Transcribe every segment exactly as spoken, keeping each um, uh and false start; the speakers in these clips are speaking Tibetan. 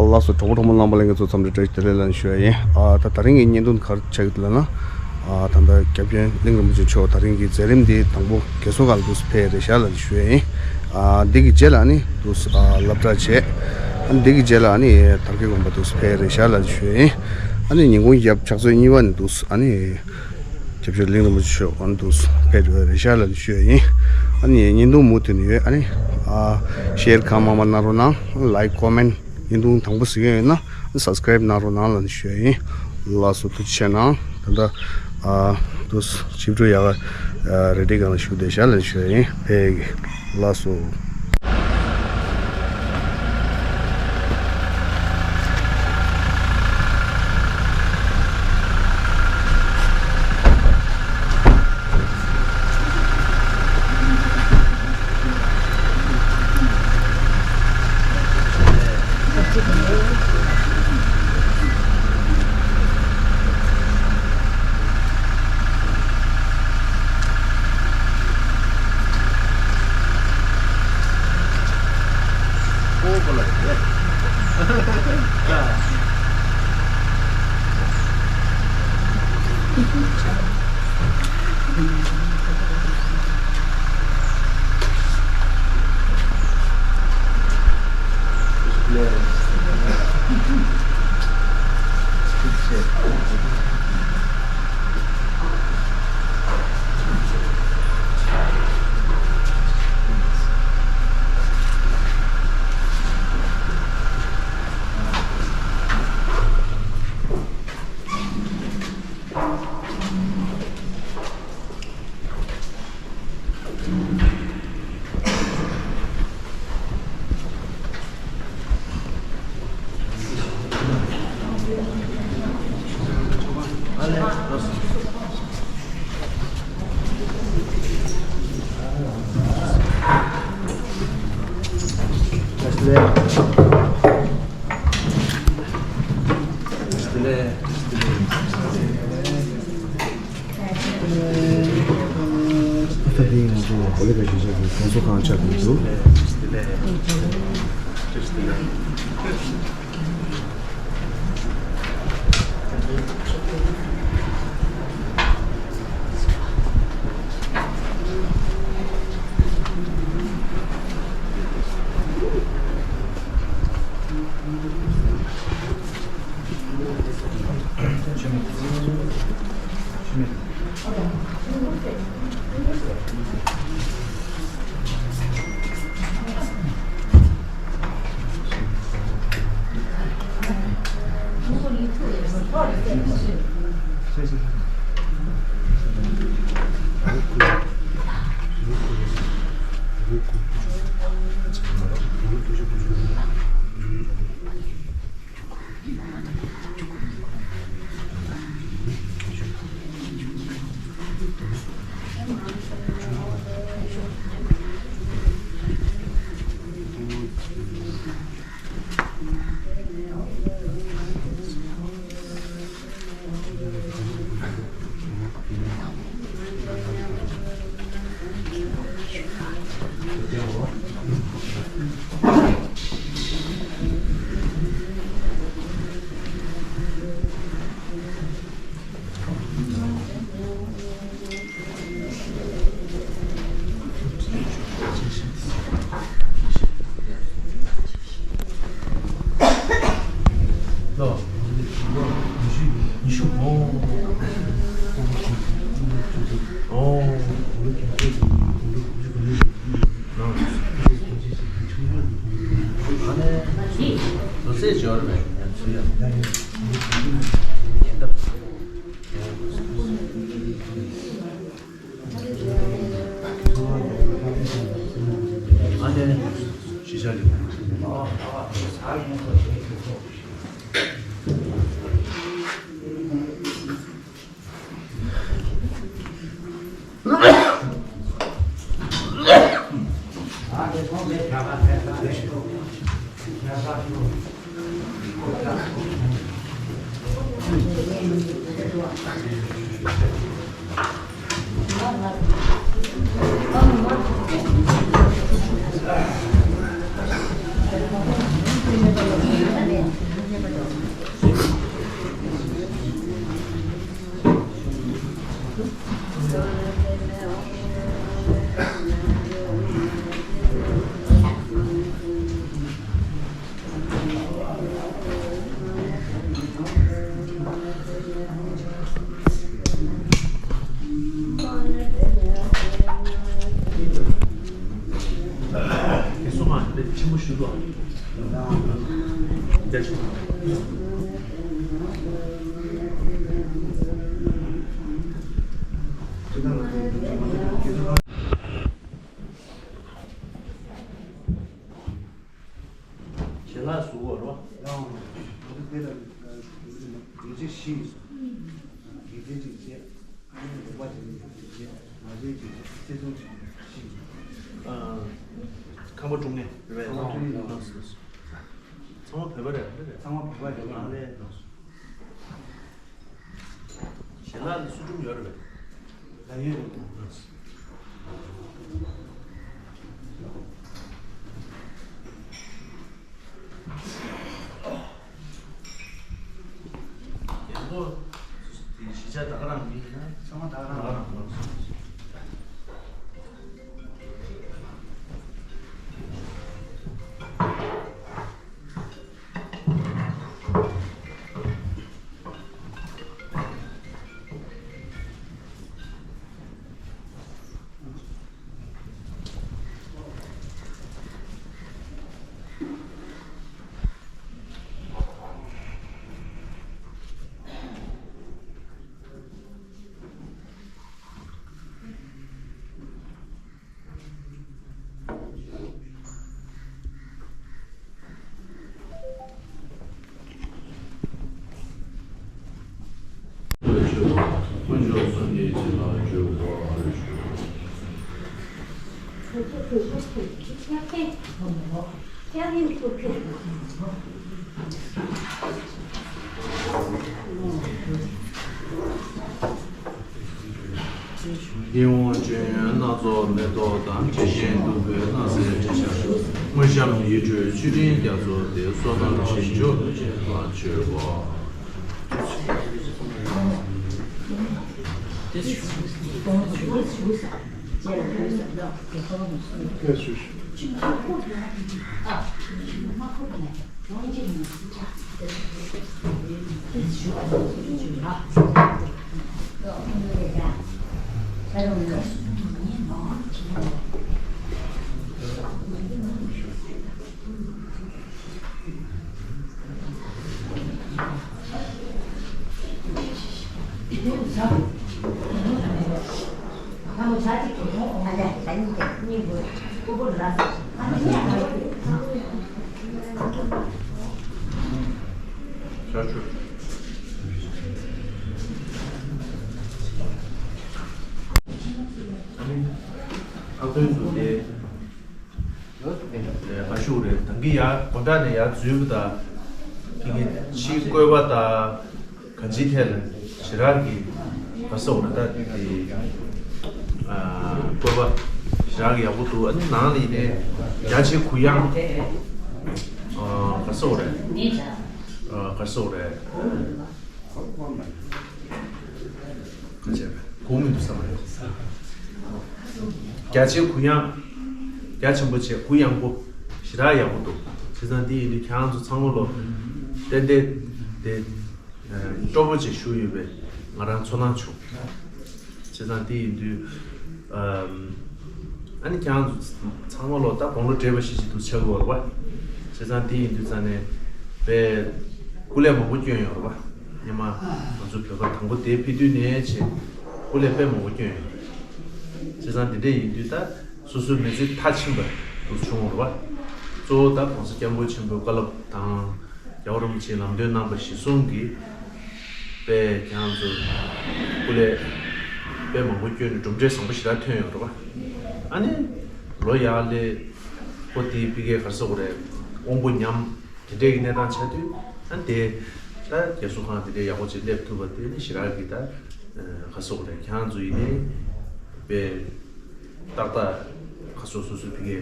ལགས་སོ། གྲོགས་པོ་གྲོགས་མོ་རྣམ་པ་ལྷན་རྒྱས་ཚོ་འཚམས་འདྲི་བཀྲ་ཤིས་བདེ་ལེགས་ལབ་ནས་ཞུ་ཡ་ཡིན། ཨ་ད་ད་རིང་གི་བརྙན་ཐུང་ག་རེ་ཆགས་ཀྱི་འདུག་ལབ་ན། ཨ་ད་ལྟ་སྐྱབས་རྗེ་གླིང་རིན་པོ་ཆེ་མཆོག་ད་རིང་གི་མཛད་རིམ་འདི་དང་པོ་རྒས་གསོ་ཁང་ལ་འདུག་ཕེབས་རེད་ཤག་ལབ་ནས་ཞུ་ཡ་ཡིན། ཨ་འདི་གི་རྗེས་ལ་ནི་འདུག་ཨ་སློབ་གྲྭ་བྱས། ཨ་འདི་གི་རྗེས་ལ་ནི་དར་རྒྱས་དགོན་པ་འདུག་ཕེབས་རེད་ཤག་ལབ་ནས་ཞུ་ཡ་ཡིན། ཨ་ནི་ཉིན་གུང་རྒྱབ་ཕྱག་ཚོད་གཉིས་པ་ནས་འདུག་ཨ་ནི། སྐྱབས་རྗེ་གླིང་རིན་པོ་ཆེ་མཆོག་ཨ་ནི་འདུག་ཕེབས་ཡོད་རེད་ཤག་ལབ་ནས་ཞུ་ཡ་ཡིན། ཨ་ནི་བརྙན་ཐུང་མུ་མཐུད་ནས་ཡོད། ཨ་ནི་ཨ་ཤེར་གང་མང་མང་གནང་རོགས་གནང་། ལའིཀ་ཀོ་མེན་བརྙན་ཐུང་དང་པོ་གཟིགས་མཁན་ཡོད་ན་སབ་སི་ཀ་རེབ་གནང་རོགས་གནང་ལབ་ནས་ཞུ་ཡ་ཡིན། ལགས་སོ། ཐུགས་རྗེ་ཆེ་གནང་། ད་ལྟ་ཨ་འདུག་ཆིབས་འགྲོ་ཡག་ག་རེ་ཌི་སྒང་ལ་བཞུགས་བསྡད་ཤག་ལབ་ནས་ཞུ་ཡ་ཡིན། ཕེབས་ཀྱི། ལགས་སོ། ཨ་ད་འདི་ང་ཚོ་ཧོ་ལི་ག་གཞིས་ཆགས་ཀྱི་རྒན་གསོ་ཁང་ཆགས་ཀྱི་འདུག་ཞལ་ལག་བཟོ་དགོས་རེད་པ། ཡང་དེ་ལ་ཡོད་ཚད་བཞི་ཡིན། དགེ་རྩ་ཅིག་བྱས། ཨ་ནི་ལེགས་པ་ཅིག་བྱས། ང་ཚོའི་གི་བརྩེ་དུང་ཅིག་བཞི་ཡིན། ཁང་པ་དཀྲུག་མཁན་རེད་པས། ཁང་པ་དཀྲུག་མཁན། ཚང་མ་བོད་པ་རེད་པས། ཚང་མ་བོད་པ་རེད་པས། ཨ་ལས། ཞལ་ལག་ནི་སུ་སྒྲུང་ཡོད་རེད་པས། ད་ཡོད་རེད། ཡང་སྒོ་དེ་གཞིས་ཆགས་ད་ག་རང་མིན་ན། ཚང་མ་ད་ག་རང་། ད་ག་རང་། དཀོན་མཆོག་གསུམ་གྱི་བྱིན་རླབས་ཆོས་འཁོར་ལ་ཞུགས། ཡིད་འོང་སྤྱོད་ཡོན་སྣ་ཚོགས་མེ་ཏོག་དང་། དྲི་ཞིམ་བདུག་སྤོས་སྣང་གསལ་དྲི་ཆབ། དངོས་བཤམས་ཡིད་སྤྲུལ་མཆོད་སྤྲིན་རྒྱ་མཚོ་དེ། བསོད་ནམས་ཞིང་མཆོག་ཏུ་བྱིན་པར་མཆོད་པ། ཨ་ནི་ཨ་ཁུ་ཚོ་དེ། ཨ་ཞུ་རེད། ད་གིན་ཡར་སྒོ་འགྲམ་ནས་ཡར་འཛུལ་བ་དང་། ཁྱེད་ཀྱི་ཕྱིའི་བཀོད་པ་དང་གང་ཅིའི་ཐད་ལ་ཞེ་དྲག་གི་ཁ་སོགས་རེད། ད་དེ་ཨ་བཀོད་པ་ཞེ་དྲག་གི་ཡག་པོ་འདུག་ཨ་ནི་ནང་ལ་ཡིན་ནའི་རྒྱ་ཆེ་གུ་ཡངས། ཨ་ཁ་སོགས་རེད། ཨ་ཁ་སོགས་རེད། གོང་མི་འདུག་བསམ་པ་རེད། རྒྱ་ཆེ་གུ་ཡངས། རྒྱ་ཆེན་པོ་བྱས། གུ་ཡངས་པོ་ཞེ་དྲག་ཡག་པོ་འདུག་བྱས་ཙང་འདི་ཡིན་དུས་ཁྱེད་རང་ཚོ་ཚང་མ་ལོ་ཏན་ཏན་དེ་སྤྲོ་པོ་བྱས་ཞུགས་ཡོད་པའི་ང་རང་ཚོར་སྣང་བྱུང་། བྱས་ཙང་འདི་ཡིན་དུས་ཨ་ནི་ཁྱེད་རང་ཚོ་ཚང་མ་ལོ་ད་དགུང་ལོ་བགྲེས་པ་ཞིག་ཅིག་ཏུ་ཆགས་ཀྱི་ཡོད་རེད་པ། བྱས་ཙང་འདི་ཡིན་དུས་ཙང་ནས་དཔེ་སྐུ་ལས་མང་པོ་བསྐྱོན་ཡོད་རེད་པ། སྔོན་མ་ང་ཚོ་བོད་པ་དང་པོ་དེ་ཕེབས་དུས་ནས་བྱས་སྐུ་ལས་དཔེ་མང་པོ་བསྐྱོན་ཡོད་རེད། བྱས་ཙང་འདི་འདྲ་ཡིན་དུས་ད་སོ་སོའི་མི་ཚེ་མཐར་ཕྱིན་པ་དུ་བྱུང་བ་རེད་པ། གཙོ་བོ་ད་༸གོང་ས་༸སྐྱབས་མགོན་ཆེན་པོའི་བཀའ་སློབ་དང་། རྒྱལ་བ་རིན་པོ་ཆེའི་ལམ་སྟོན་གནང་བ་གཞིར་བཟུང་གིས་དཔེ་ཁྱེད་རང་ཚོ་སྐུ་ལས་དཔེ་མང་པོ་བསྐྱོན་ནས་གྲུབ་འབྲས་བཟང་པོ་ཞེ་དྲག་ཐོན་ཡོད་རེད་པ། ཨ་ནི་ལོ་ཡར་སླེབས་པ་དེའི་ཕ་གིའི་ག་རེ་ཟེར་དགོས་རེད། དབང་པོ་ཉམས། དེ་འདྲའི་གི་གནས་སྟངས་ཆགས་དུས་ཨ་ནི་དེ་ད་རྒས་གསོ་ཁང་དེ་འདྲའི་ཡག་པོ་ཅིག་སླེབས་ཐུབ་པ་དེ་ནི་ཞེ་དྲག་གི་ད་ག་རེ་ཟེར་དགོས་རེད། ཁྱེད་རང་ཚོ་ཡིན་ནའི་དཔེ་ཏག་ཏག་ཁ་སོ་སོ་སོའི་ཕ་གིའི་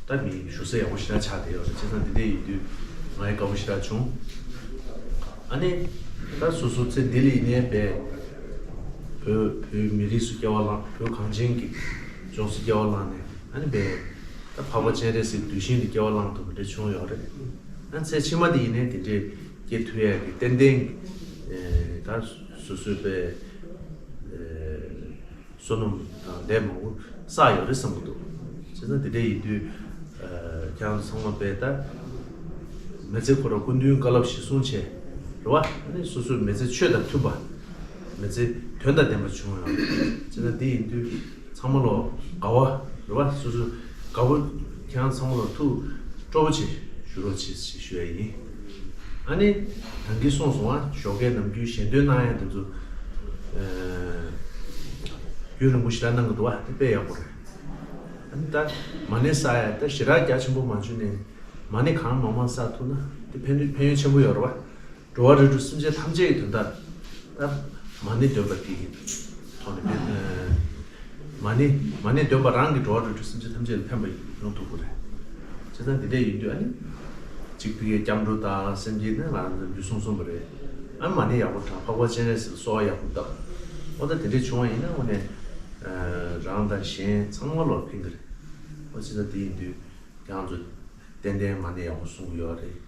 ད་མི་བཞུགས་ས་ཡག་པོ་ཞེ་དྲག་ཆགས་བསྡད་ཡོད་རེད། བྱས་ཙང་འདི་འདྲ་ཡིན་དུས་ང་ཡང་དགའ་པོ་ཞེ་དྲག་བྱུང་། ཨ་ནི་ད་སོ་སོ་ཚེ་འདི་ལ་ཡིན་ནའི་དཔེ་ བོད་བོད་མི་རིགས་སུ་སྐྱེ་བ་བླངས། བོད་གངས་ཅན་གྱི་ལྗོངས་སུ་སྐྱེ་བ་བླངས་ནས། ཨ་ནི་བས་ད་འཕགས་པ་སྤྱན་རས་གཟིགས་གདུལ་ཞིང་དུ་སྐྱེ་བ་བླངས་ཐུབ་པ་འདྲ་བྱུང་ཡོད་རེད། ཨ་ཚེ་ཕྱི་མ་དེ་ཡིན་ནའི་དེ་འདྲའི་སྐྱེ་ཐུབ་ཡ་གི་ཏན་ཏན་གྱི་ད་སོ་སོའི་པའི་བསོད་ནམས་དང་ལས་མང་པོ་བསགས་ཡོད་རེད་བསམ་གྱི་འདུག་བྱས་ཙང་དེ་འདྲ་ཡིན་དུས་ཁྱེད་རང་ཚོ་ཚང་མ་པས་ད་མི་ཚེ་ཁོ་རང་སྐུ་མདུན་བཀའ་སློབ་གཞིར་བཟུང་བྱས་རེད་བ། ཨ་ནི་སོ་སོའི་མི་ཚེ་ཆོས་དང་མཐུན་པ། མི་ཚེ་དོན་དང་ལྡན་པ་བྱུང་ཡོད། བྱས་ཙང་དེ་ཡིན་དུས་ཚང་མ་ལོ་དགའ་བ་རེད་བ། སོ་སོ་དགའ་བོ། ཁྱེད་རང་ཚང་མ་ལོ་ཐུགས་སྤྲོ་བོ་བྱེད་ཞུ་རོགས་བྱེད་ཞེས་ཞུ་ཡ་ཡིན། ཨ་ནི་ད་གིན་གསུངས་སོང་ང་། ཞོགས་ཀས་ནམ་རྒྱུན་ཞལ་འདོན་གནང་ཡ་དེ་ཚོ་རྒྱུན་རིང་པོ་ཞེ་དྲག་གནང་གི་འདུག་བ། དེ་དཔེ་ཡག་པོ་རེད། ཨ་ནི་ད་མ་ཎི་བསགས་ཡ་ད་ཞེ་དྲག་རྒྱ་ཆེན་པོ་མ་བྱུང་ནས་མ་ཎི་གང་མང་མང་བསགས་ཐུབ་ན་དེ་ཕན་ཕན་ཡོན་ཆེན་པོ་ཡོད་རེད་བ། འགྲོ་བ་རིགས་དྲུག་སེམས་ཅན་ཐམས་ཅད་ཀྱི་དོན་དག་ད་མ་ཎི་འདོན་པ་དེ་གི་ཐོག་ནས་ཕན། མ་ཎི་མ་ཎི་འདོན་པ་རང་གིས་འགྲོ་བ་རིགས་དྲུག་སེམས་ཅན་ཐམས་ཅད་ལ་ཕན་པ་ཡོང་ཐུབ་ཀྱི་རེད། བྱས་ཙང་འདི་འདྲ་ཡིན་དུས་ཨ་ནི་གཅིག་ཕ་གིའི་སྐྱབས་འགྲོ་དང་སེམས་བསྐྱེད་ནི་ང་རང་ཚོ་འདི་གསུངས་གསུངས་པ་རེད། ཨ་ནི་མ་ཎི་ཡག་པོ་བགྲང་། འཕགས་པ་སྤྱན་རས་གཟིགས་ལ་གསོལ་བ་ཡག་པོ་བཏབ། འོ་ད་དེ་འདྲ་བྱུང་བ་ཡིན་ན་དངོས་གནས་རང་དང་གཞན་ཚང་མ་ལ་ཕན་གྱི་རེད། འོ་བྱས་ཙང་འདི་ཡིན་དུས། ཁྱེད་རང་ཚོ་ཏན་ཏན་མ་ཎི་ཡག་པོ་གསུང་གི་ཡོད་རེད།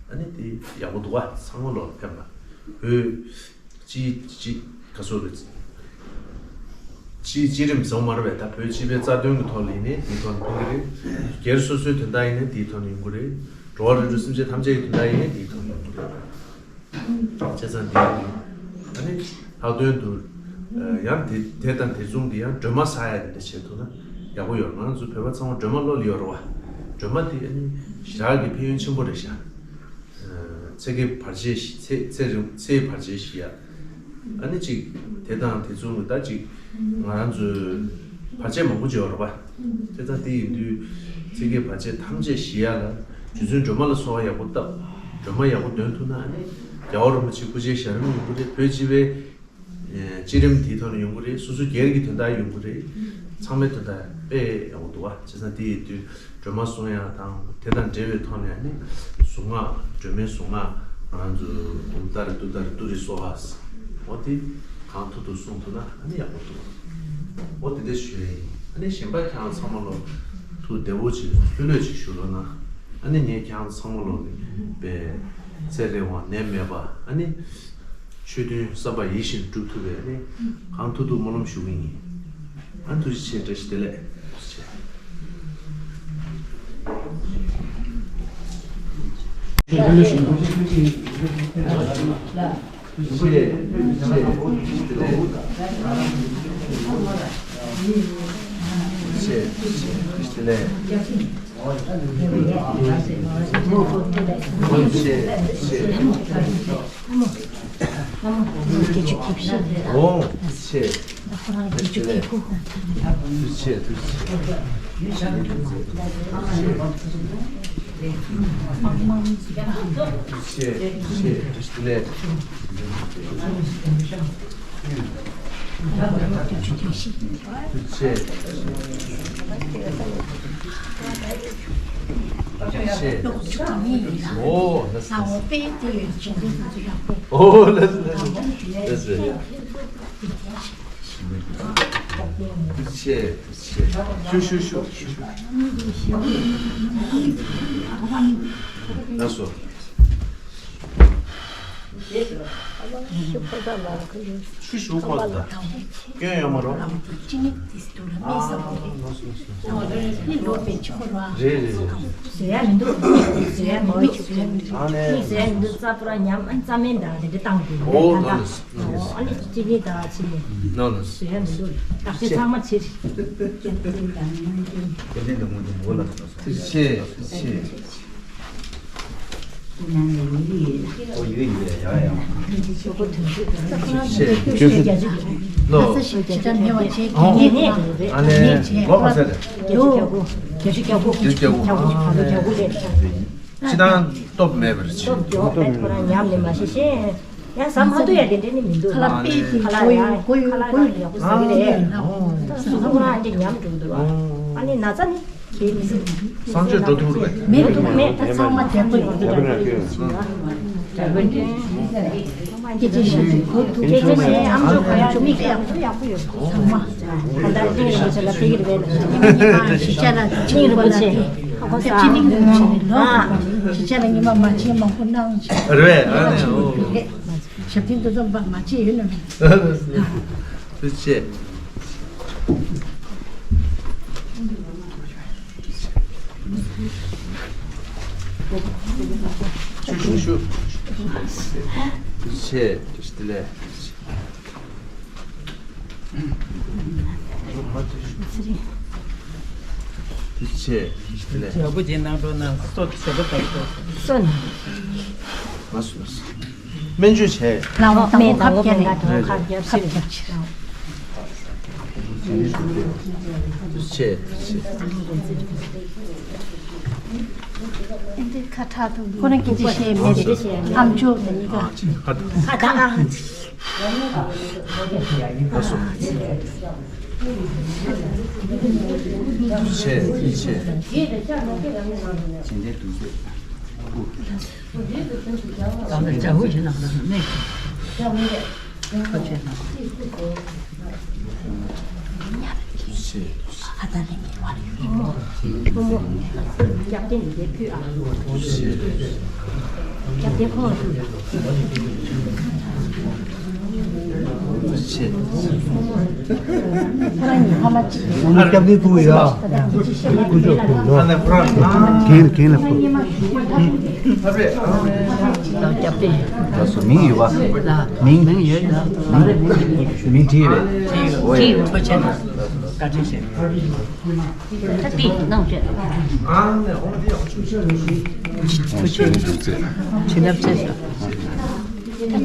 ཨ་ནི་དེ་ཡག་པོ་འདུག་བ། ཚང་མ་ལོ་ཕན་པ། བོད་སྤྱི་སྤྱི་ག་སོ་རེད། སྤྱི་སྤྱི་རིམ་བཟང་མ་རེད་པས། ད་བོད་སྤྱི་པའི་རྩ་དོན་གྱི་ཐོག་ལ་ཡིན་ནའི་དེའི་ཐོག་ནས་ཕན་གྱི་རེད། སྒེར་སོ་སོའི་དོན་དག་ཡིན་ནའི་དེའི་ཐོག་ནས་ཡོང་གི་རེད། འགྲོ་བ་རིགས་དྲུག་སེམས་ཅན་ཐམས་ཅད་ཀྱི་དོན་དག་ཡིན་ནའི་དེའི་ཐོག་ནས་ཡོང་གི་རེད། བྱས་ཙང་འདི་ཡིན། ཨ་ནི་ལྷག་དོན་དུ་ཡང་དེ་དེ་དང་དེ་མཚུངས་ཀྱི་ཡང་སྒྲོལ་མ་བསགས་ཡ་དེ་འདྲ་བྱེད་ཐུབ་ན་ཡག་པོ་ཡོད། ང་ཚོ་བོད་པ་ཚང་མ་སྒྲོལ་མ་བློ་ལ་ཡོད་རེད་བ། སྒྲོལ་མ་དེ་ཨ་ནི་ཞེ་དྲག་གི་ཕན་ཡོན་ཆེན་པོ་རེད་ཤག་ཚེ་གི་བར་ཆད་ཞི། ཚེ་ཚེ་རིང་ཚེའི་བར་ཆད་ཞི་ཡ། ཨ་ནི་གཅིག་དེ་དང་དེ་མཚུངས་ཀྱི་ད་གཅིག་ང་རང་ཚོའི་བར་ཆད་མང་པོ་ཅིག་ཡོད་རེད་བ། དེ་ལྟ་དེ་ཡིན་དུས་ཚེ་གི་བར་ཆད་ཐམས་ཅད་ཞི་ཡ་ལ་རྗེ་བཙུན་སྒྲོལ་མ་ལ་གསོལ་བ་ཡག་པོ་བཏབ། སྒྲོལ་མ་ཡག་པོ་འདོན་ཐུབ་ན་ཨ་ནི་རྒྱལ་བ་རིན་པོ་ཆེ་སྐུ་ཕྱྭའི་ཞབས་རིམ་ཡོང་གི་རེད། བོད་སྤྱི་པའི་སྤྱི་རིམ་དེའི་ཐོག་ནས་ཡོང་གི་རེད། སོ་སོ་སྒེར་གྱི་དོན་དག་ཡོང་གི་རེད། ཚང་མའི་དོན་དག་དཔེ་ཡག་པོ་འདུག་བ། བྱས་ཙང་དེ་ཡིན་དུས་སྒྲོལ་མ་གསུང་ཡ་དང་དེ་དང་འབྲེལ་བའི་ཐོག་ནས་ནི་གཟུངས་སྔགས། སྒྲོལ་མའི་གཟུངས་སྔགས་ང་རང་ཚོ་ཨོཾ་ཏཱ་རེ་ཏུཏྟཱ་རེ་ཏུ་རེ་སྭཱ་ཧཱ། འོ་དེ་གང་ཐུབ་ཐུབ་གསུང་ཐུབ་ན་ཨ་ནི་ཡག་པོ་འདུག་འོ་དེ་འདྲ་ཞུ་ཡ་ཡིན། ཨ་ནི་གཞན་པ་ཁྱེད་རང་ཚང་མ་ལོ་ཐུགས་བདེ་བོ་ཅིག་ལྷོད་ལྷོད་ཅིག་བཞུགས་རོགས་གནང་། ཨ་ནི་ངས་ཁྱེད་རང་ཚང་མ་ལོ་པའི་ཚེ་རིང་བ་ནད་མེད་པ། ཨ་ནི་ཆོས་འདུན་བསམ་པ་ཡིད་བཞིན་འགྲུབ་ཐུབ་པའི་ཨ་ནི་གང་ཐུབ་ཐུབ་སྨོན་ལམ་ཞུ་གི་ཡིན། ཨ་ནི་ཐུགས་རྗེ་ཆེ། བཀྲ་ཤིས་བདེ་ལེགས། ཐུགས་རྗེ་ཆེ། ཐུགས་རྗེ་ཆེ། ཐུགས་རྗེ་ཆེ། བཀྲ་ཤིས་བདེ་ལེགས། ཐུགས་རྗེ་ཆེ། བཀྲ་ཤིས་བདེ་ལེགས། ཨོ། ཨོ། ལགས་སོ། ལགས་སོ། ལགས་སོ། ཤུ་ཤུ་ཤུ། ལགས་སོ། ཤུ་ཤུ་ཁོ་ད། སྐྱོན་ཡོད་མ་རེད། ཅི་ནི་དེ་སུ་ར་མེད་ས་མ་རེད། ནི་ལོ་པའི་ཆུ་ཁོ་ར། རེད་རེད་རེད། ཟེར་ཡ་མི་འདུག་ཟེར་ཡ་མི་འདུག་ཟེར་ཡ་མི་འདུག་ཨ་ནི་ཟེར་ཡ་མི་འདུག་རྩ་ཕོ་ར་ཉམས། ཨ་ནི་རྩ་མེད་འདྲ་དེ་འདྲ་བཏང་དགོས། ཨོ་ད་ལ། ཨ་ནི་ཅི་ནི་ད་ཅི་ནི། ནོ་ནོ། ཟེར་ཡ་མི་འདུག་བརྟག་དཔྱད་ཚང་མ་བྱེད། སྐྱེ་ལྡན་དང་མངོན་དུ་མོ་ལ་ཐུགས་རྗེ་ཆེ། ཐུགས་རྗེ་ཆེ། ཨོ་ཡོད་ཡོད། ཡ་ཡ། ཤེས། ཤེས། ལོ། ཨ་ནི་ལོ་ག་ཚད་རེད། ཕྱི་ནང་སྟོབས་མེད་པར་བྱེད། ཁོ་རང་ཉམས་ནས་མ་ཤེས་ཤེས། ཡང་ཟ་མ་ཐུབ་ཡ་དེ་འདྲ་ནི་མི་འདུག་ཁ་ལག་དཔེ་དེ་ཁ་ལག་གོ་ཡོད་གོ་ཡོད་གོ་ཡོད་ཡག་པོ་ཟ་གི་རེད། སོ་སོ་ཁོ་རང་འདྲ་ཉམས་འགྲོ་འདུག་ཨ་ནི་ན་ཚ་ནི། གསང་སྤྱོད་འགྲོ་ཐུབ་རེད། མེད་མེད་མེད། ད་ཚང་མ་དེ་ཁོ་ཡོང་དུས་ད་དེ་ཡོད་ཟིན་ན། སྐད་ཆ་བཤད་གོ་ཐུབ། སྐད་ཆ་ནས་ཨམ་ཅོག་གོ་ཡག་མིག་ཡག་པོ་ཡག་པོ་ཡོད། ཚང་མ་ད་ལྟ་གླིང་རིན་པོ་ཆེ་ལ་ཕེབས་ཀྱི་རེད་པས། གཞིས་ཆགས་ལ་གླིང་རིན་པོ་ཆེ་སྐྱིད་གླིང་རིན་པོ་ཆེ་ནས་ལོ་གཞིས་ཆགས་ལ་ཉི་མ་མ་ཆེན་མང་པོ་གནང་ཞིང་རེད། ཨ་ནི་འོ། ཞབས་བརྟན་དུ་འཛོམས་པ་མ་ཆེ་ཡོད་ནམ། ཐུགས་རྗེ་ཆེ། ཞུ་ཞུ་ཞུ། ཐུགས་རྗེ་ཆེ། བཀྲ་ཤིས་བདེ་ལེགས། ཐུགས་རྗེ་ཆེ། བཀྲ་ཤིས་བདེ་ལེགས། ཡག་པོ་བྱས་གནང་རོགས་གནང་། སོ་ཞོགས་པ་བཏང་ཤོག་སོ་ནི། ལགས་སོ་ལགས་སོ། སྨན་བཅོས་བྱས། ལག་པ་སྨན་ཐབས་བརྒྱབ་ནས་ཁབ་བརྒྱབ་ཁབ་བརྒྱབ་ཕྱིར། ཐུགས་རྗེ་ཆེ། ཐུགས་རྗེ་ཆེ། ཁོ་རང་སྐད་ཆ་བཤད་མེད་རེད། ཨམ་ཅོག་དང་གཉིས་ཀ་ཁ་ད། ཁ་ད། ལགས་སོ། ཐུགས་རྗེ་ཆེ། ཐུགས་རྗེ་ཆེ། ད་ལྟ་ཇ་ཧུ་ཞིག་ནང་ལ་མེད། ཁ་ཆེ་ན། ཨ་ད་ལེན་གྱི་བར་ཡོད། ཁོ་མོ་སྐྱབས་རྟེན་འདི་ཕུལ་ཨ། སྐྱབས་རྟེན་ཁོ་ལ་ཕུལ། ཁོ་རང་ཉིད་ཕ་མ་གཅིག་སྐྱབས་རྟེན་ཕུལ་ཡ། སྐུ་ཞབས་ཕུལ་ལོ། རྒན་རྒན་ལ་ཕུལ། སྐྱབས་རྟེན། ལགས་སོ། མིང་ཡོད་པ། ལགས། མིང་། མིང་ཡོད་ལགས། མིང་བྲིས་རེད། བྲིས་ཡོད། ཐུགས་རྗེ་ཆེ། བཀའ་དྲིན་ཆེ། ད་འདི་གནང་བྱས། བུ་ཆེ། བྱིན་རླབས་ཆེ་ཤོས། ད་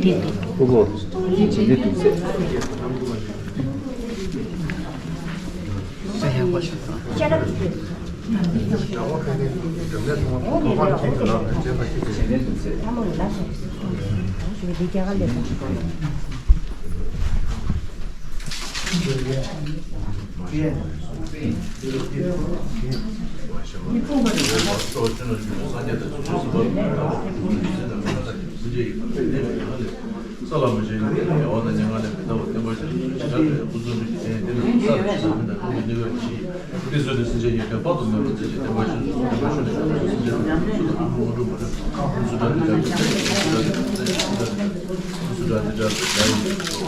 འདི་འདི། ཨོ་ལོ། བྱིན་རླབས་ཆེ། ས་ལ་མི་ཆེན་ཉིད་ཀྱི་བདེ་བ་དང་མྱ་ངན་ལས་མི་འདའ་བར་བསྟན་པར་བྱ་ཕྱིར་ཇི་ལྟར་འབད་ཀུན་རྫོབ་མི་ཞིག་དེ་ཡང་དེ་ནི་ས་ལ་ཇི་ཙམ་མི་འདའ་ཀུན་གྱི་གནས་སྐབས་ཀྱི། དེ་ཚུལ་དུ་སེམས་ཅན་ཡོན་ཏན་དཔག་ཏུ་མེད་པར་མཛད་ཅིང་བསྟན་པར་ཤོག་ཅིག་བསྟན་པར་ཤོག་ནས་སེམས་ཅན་རྣམས་སུ་དང་ལྷུན་གྲུབ་མ་ལུས་སུ་དྲག་དེ་འདྲ་དེ་འདྲ་སུ་དྲག་དེ་འདྲ་དེ་འདྲ་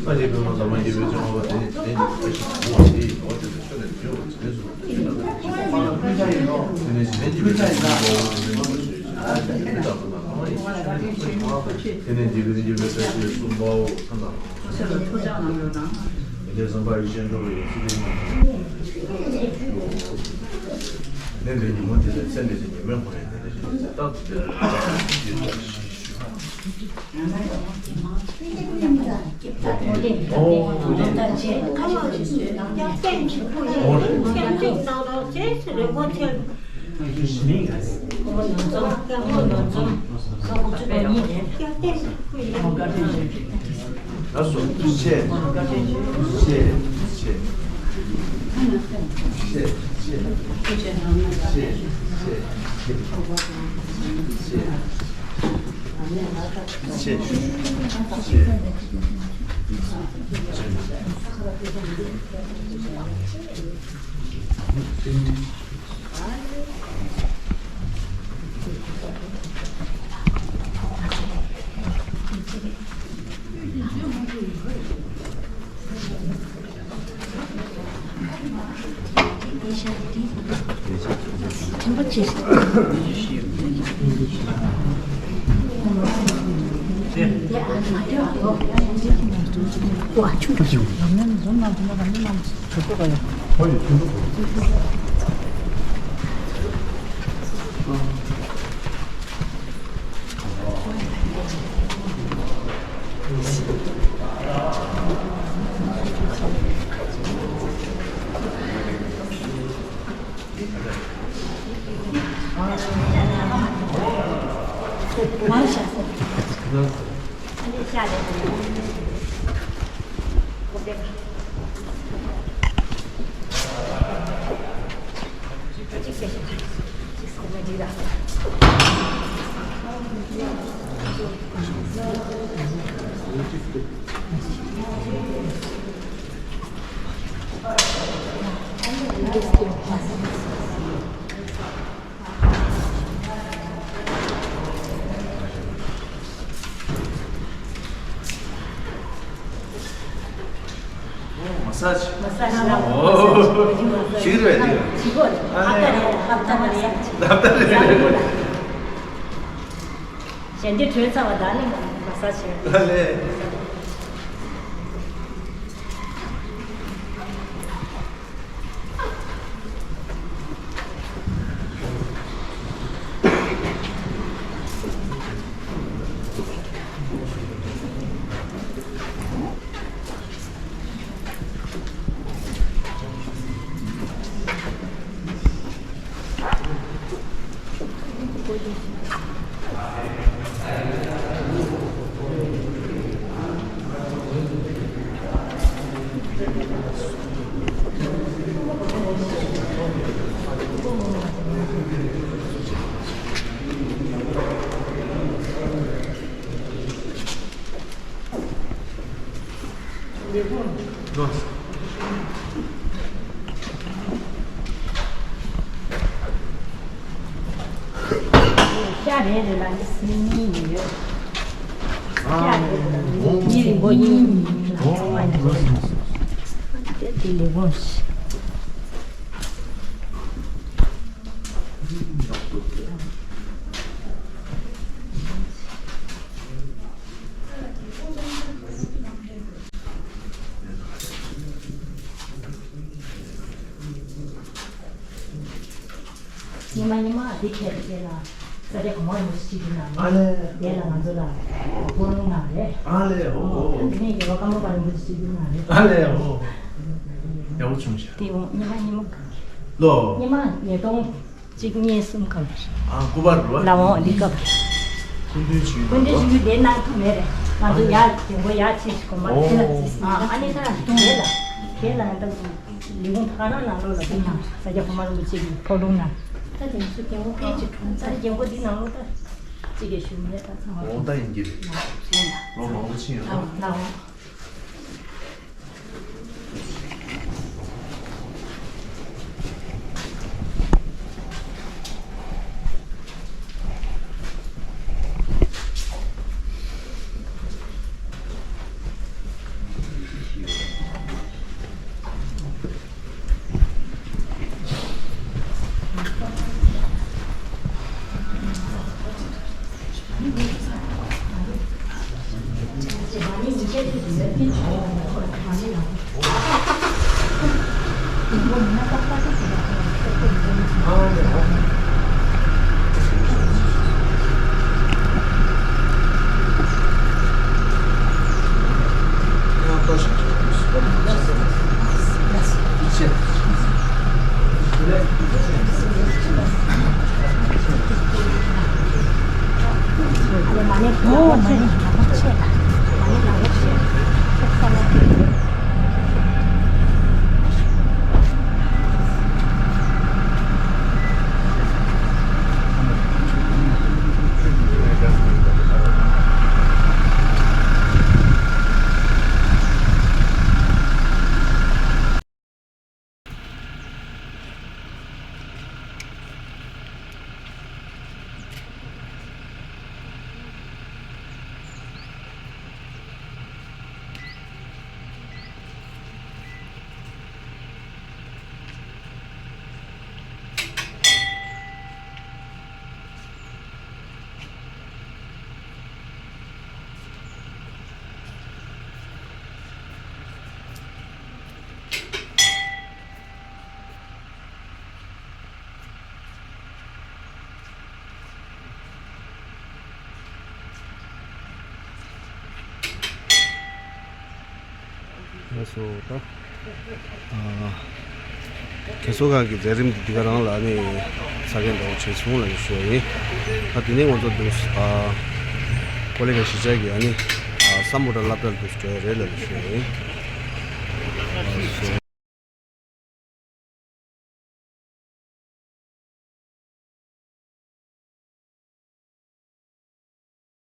ཨ་ནི་བོད་མ་ཟ་མ་ཡིན་པའི་ཚེ་མ་བ་དེ་ནི་དེ་ནི་བཀྲ་ཤིས་པའོ། དེ་ཡི་འོག་དེ་ཚེ་ཆོས་ལས་འབྱུང་བ་ཚེ་ལས་སུ། དེ་ནས་འཇིག་རྟེན་གྱི་བུ་ཆེན་གསུམ་པའོ། དེ་ནས་འཇིག་རྟེན་གྱི་བུ་ཆེན་གསུམ་པའོ། ཐ་ན། དེ་ནས་འཇིག་རྟེན་གྱི་བུ་ཆེན་གསུམ་པའོ། ཐ་ན། དེ་ནས་བསམ་པ་ཡེ་ཤེས་འགྲོ་བའི་ཡང་སྲིད་པའི་ཉིན། ནས་འདི་ཉིན་མོ་དེ་ལ་ཚེ་འདི་ཚེ་ཉི་མའི་འཁོར་ཡང་དེ་ལ་ཞིག་ཚེ་རྟག་ཏུ་དེ་ལ་ཡོད་པར་ཤེས་ཤིག་ལགས་སོ། ཐུགས་རྗེ་ཆེ། ཐུགས་རྗེ་ཆེ། ཐུགས་རྗེ་ཆེ། ཐུགས་རྗེ་ཆེ། ཐུགས་རྗེ་ཆེ། ཐུགས་རྗེ་ཆེ། མ་སཱཇ། མ་སཱཇ་ལ། ཨོ། ཞིག་རེད་དེ། ཞིག་གོ། ཨ་ནི། ཧབ་ཏ་རེད། ཧབ་ཏ་རེད། ཧབ་ཏ་རེད། གཞན་དེ་གྲོལ་ཚར་བ་ད་ནི་མ་སཱཇ་བྱས། ཨ་ལེ། ཤ་རེ་རེ་ལ་ནི་སྲིན་གཉིས་ཡོད། ཤ་རེ་རེ་ལ་ནི་སྲིན་གཉིས་རིང་པོ་གཉིས་གཉིས་ལ་ཚང་མ་ཡོད། དེ་དེ་ལས་དགོངས་ཤིག་ཉི་མ་ཉི་མ་དེ་ཁྱེད་དེ་ལ་ས་ཆ་གང་བ་ཡོད་ཅིག་ཡིན་ན། ཨ་ལེ། དེ་ལ་ང་ཚོ་ལ་སྐོར་རུང་ན་རེད། ཨ་ལེ། ཨོ། ཨོ། དེ་ནས་རྒྱལ་བ་ཀརྨ་པ་རིན་པོ་ཆེ་ཅིག་ཡིན་ན་རེད། ཨ་ལེ། ཨོ། ཡག་པོ་བྱུང་ཤག་དེ་འོང་ཉི་མ་ཉི་མ་གང་གི་ལོ། ཉི་མ་ཉིས་སྟོང་། གཅིག་གཉིས་གསུམ་གང་རེད། ཨ། སྐུ་པར་རེད་བ། ལ་འོང་འདི་སྐབས། སྐུ་མདུན་ཞུས། སྐུ་མདུན་ཞུས་དེ་གནང་ཐུབ་མེད་རེད། ང་ཚོ་ཡར་རྒྱང་སྒོ་ཡར་ཕྱིན་ཞིག་གོམ་པ། ཨོ། ཨ་ནི་ད་དེ་ལ་དེ་ལ་ད་ལས་ཁུངས་ད་ག་རང་ནང་ལོགས་ལ་དེ་ནང་ས་སྐྱ་གོང་མ་རིན་པོ་ཆེ་གི་ཕོ་ལུང་ནང་། ད་དེ་ཚོ་རྒྱང་སྒོ་ཕལ་ཆེར་གྲོང་ཚོ་རྒྱང་སྒོ་འདི་ནང་ལོགས་ད་གཅིག་གིས་ཞུ་མེད་ད་ཚང་མ། ཨོ། ད་ཡིན་གྱི་རེད། ལོ་མང་པོ་ཕྱིན་ཡོད་ད། ལ་འོང་། ལགས་སོ། ད་ཨ་རྒས་གསོ་ཁང་གི་མཛད་རིམ་འདི་འདི་ག་རང་ལ་ཨ་ནི་ཚ་གྱང་འདྲ་བོ་བྱས་སོང་ལབ་ནས་ཞུ་བ་ཡིན། ད་དེ་ནས་ང་ཚོ་འདུག་ཨ་ཀོ་ལི་གྷལ་གཞིས་ཆགས་ཀྱི་ཨ་ནི་ཨ་སམ་བྷོ་ཊ་སློབ་གྲྭར་འདུག་འགྲོ་ཡ་རེད་ལབ་ནས་ཞུ་བ་ཡིན།